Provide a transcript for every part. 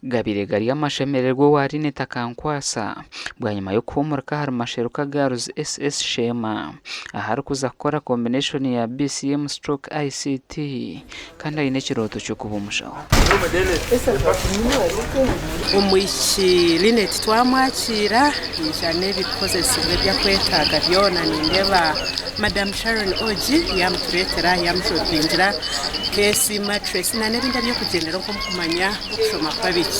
Gabaire gari amashemererwa owa Linet Akankwasa bwanyima y'okuhuumurika ahari Masheruka Girls SS Sheema ahu arikuza kukora combination ya BCM stroke ICT kandi aine ekirooto ky'okuba omushaho. Omwishiki Linet twamwakiira yaija n'ebikozesibwa ebi akwetaaga byona nindeeba Madam Sharon Ogi yamutureetera yamushopingira keesi, mattress n'ebindi eby'okugyenderaho nk'omukumanya. Okushoma kw'abaishiki.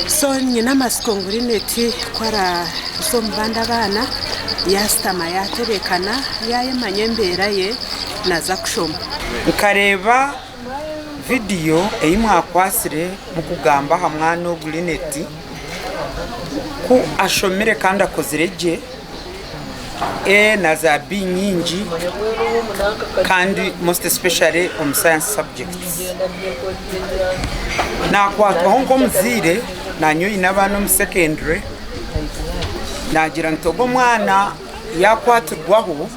So nyine amatsiko ngu Linet ku araaza omu bandi abaana, yaashutama yaatebeekana, yaayemanya embeera ye, naaza kushoma. Nkareeba vidiyo ei mwakwatsire mukugamba aha mwana ogu Linet ku ashomire kandi akozire gye. A na za B nyingi kandi most especially omu science subjects. Nakwatwaho nk'omuzaire nanye oine abaana omu secondary nagira nti ogu omwana yakwatirwaho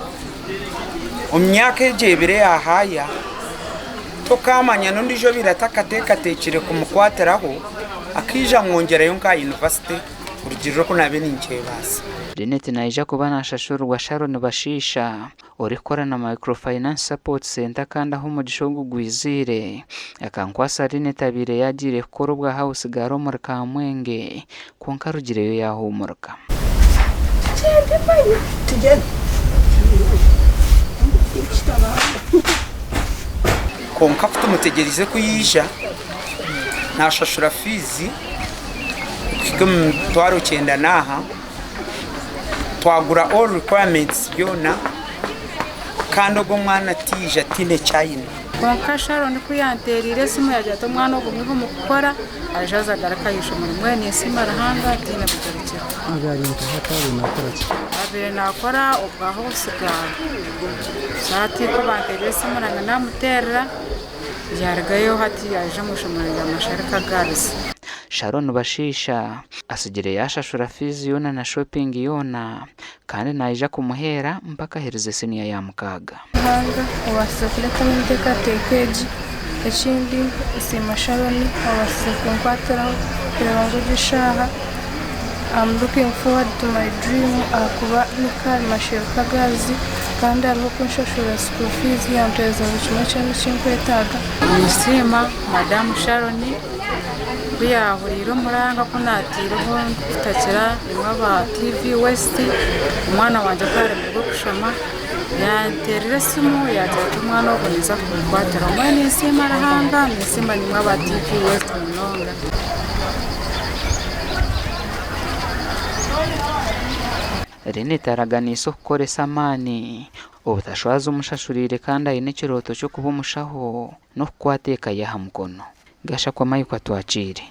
omu myaka egi ebiri eyahaaya tokamanya n'ondiijo obaire atakateekateekire kumukwatiraho akaija amwongyerayo nka aha yunivasite. Kurugiirira oku naabaire ninkyebaasa. Linet naija kuba naashashurirwa Sharon Bashiisha, orikukora na Microfinance Support Centre kandi ahu omugisha ogu gwiziire, akankwasa Linet abaire yaagiire kukora obwa house girl omuri Kamwenge kwonka arugireyo yaahuumurika. Kwonka ku tumutegyereize ku yaija, naashashura fiizi. Kuhika omu mitwaro kyenda n'aha, twagura all requirements byona kandi ogwo omwana taija tihaine eki aine. Kwonka Sharon ku yanteereire esimu yaagira ati omwana ogwo omwihe omu kukora aije aze agaruke aha ishomero. Mbwenu ninsiima Ruhanga tihaine bugarukiro. Abaire naakora obwa house girl. So hati ku banteereire esimu nanye naamuteerera. Yaarugayo hati yaija omu ishomero rya Masharika Girls. Sharon Bashaija atsigire yaashashura fiizi yoona na shopping yoona kandi naija kumuheera mpaka aherize siniya ya mukaaga. Ruhanga obaasize kuretaho enteekateeka egi. Ekindi nsiima Sharon obaasize kunkwatiraho kureeba ngu egi eshaaha I'm looking forward to my dream ahakuba nika ahari Masheruka Girls kandi hariho okunshashurira school fees yampereza buri kimwe kyona eki nkwetaaga. Ninsiima Madamu Sharon ku yaahuriire omuranga ku naataireho ndikutakira imwe aba TV West omwana wangye ku aremirwe kushoma yanteerera esimu yaagira ati omwana ogu ninza kumukwatiraho. Mbwenu ninsiima Ruhanga ninsiima naimwe aba TV West munonga. Lynette araganiise okukoresa amaani obutashwaza omushashuriire kandi aine ekirooto ky'okuba omushaho n'okukwata eka ye aha mukono. Gashakwa Mike Atwakiire.